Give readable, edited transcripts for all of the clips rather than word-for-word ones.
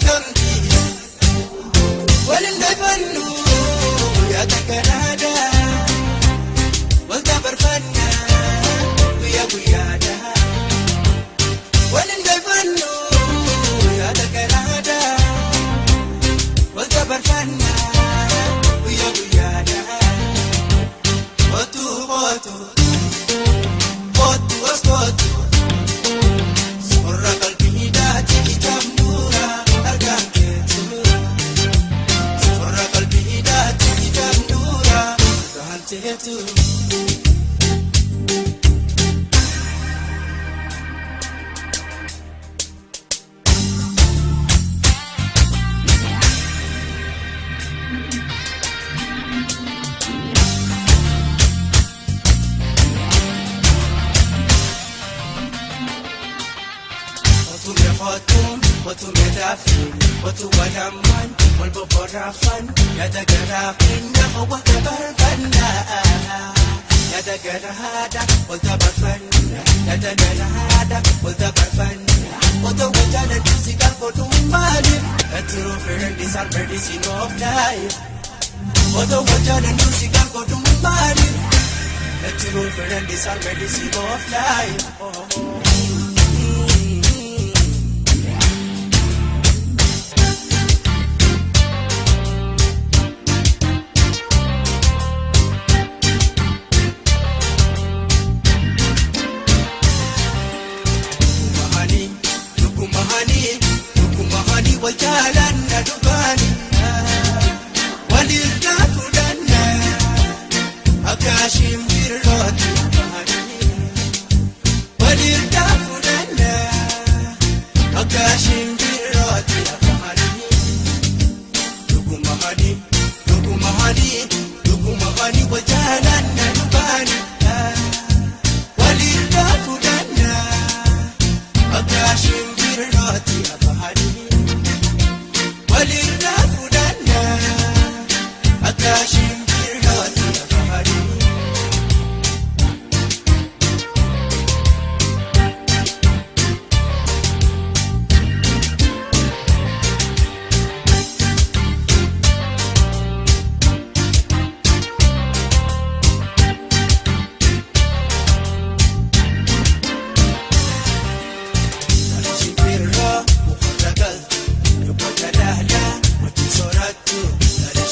argamti. Waliin dheefannu yaada garaadha. Wal dabarfanna guyyaa guyyaadha. Waliin dheefannu yaada garaadha. Wal dabarfanna guyyaa guyyaadha. Otu otu otu otu sorra qalbii daati ijamnura argaan keetu. Sorra qalbii daati ijamnura argaan teetu. Otume kootuun otume daafi otu walammaan wal bobboraafan yaada garaa keenya wal dabarfannaa. Yaada garaadha wal dabarfanna yaada garaadha wal dabarfanna. Otoo wal jaaladhu si kan godhuun maaliif? The true friend is our medicine of life. Otoo wal jaaladhu si kan godhuun maaliif? The true friend is our medicine of life. Oh. Dhugumahanii wal jaalanna dhugaani walirraa fudhanna akka shimbirrooti afaanii walirraa fudhanna akka shimbirrooti afaanii dhugumahanii dhugumahanii dhugumahanii wal jaalanna dhugaani walirraa fudhanna akka shimbirrooti afaanii. Walirraa fudhanna akka shimbirrooti afaanii. Shimbirroo mukarra galtu dubbata laalaa wajjin soorattu.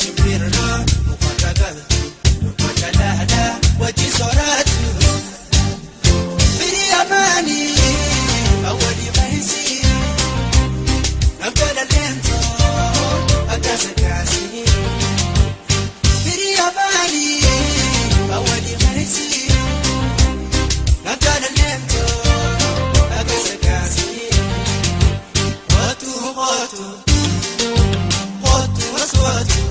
Shimbirroo mukarra galtu dubbata laalaa wajjin soorattu. Firii afaanii awwalii faayisii namtala leentoo akka sakaasii. Firii afaanii awwalii faayisii namtala leentoo akka sakaasii. Otu otu otu otu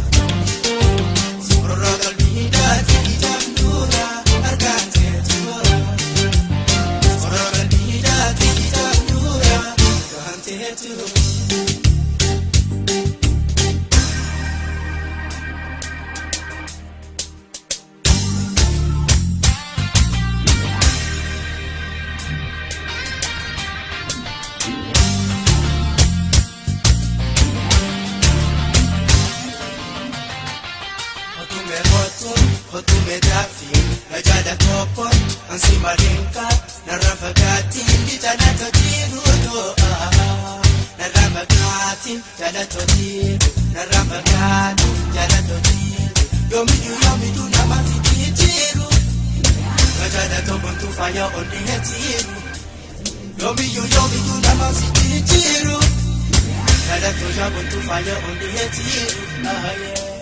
sorra qalbii daati ijamnura argaan teetu. Sorra qalbii daati ijamnura argaan teetu. Otume kootuun otume daafi na jaala tokko ansi malinka narra fagaatiin jaalata jiruutu narra fagaatiin jaalata jiru narra fagaatiin jaalata jiru yoomiyyuu yoomiyyuu nama si jijjiiru na jaalata buntu faaya ol dhiyeetiiru yoomiyyuu yoomiyyuu nama si jijjiiru jaalata buntu faaya ol dhiyeetiiru.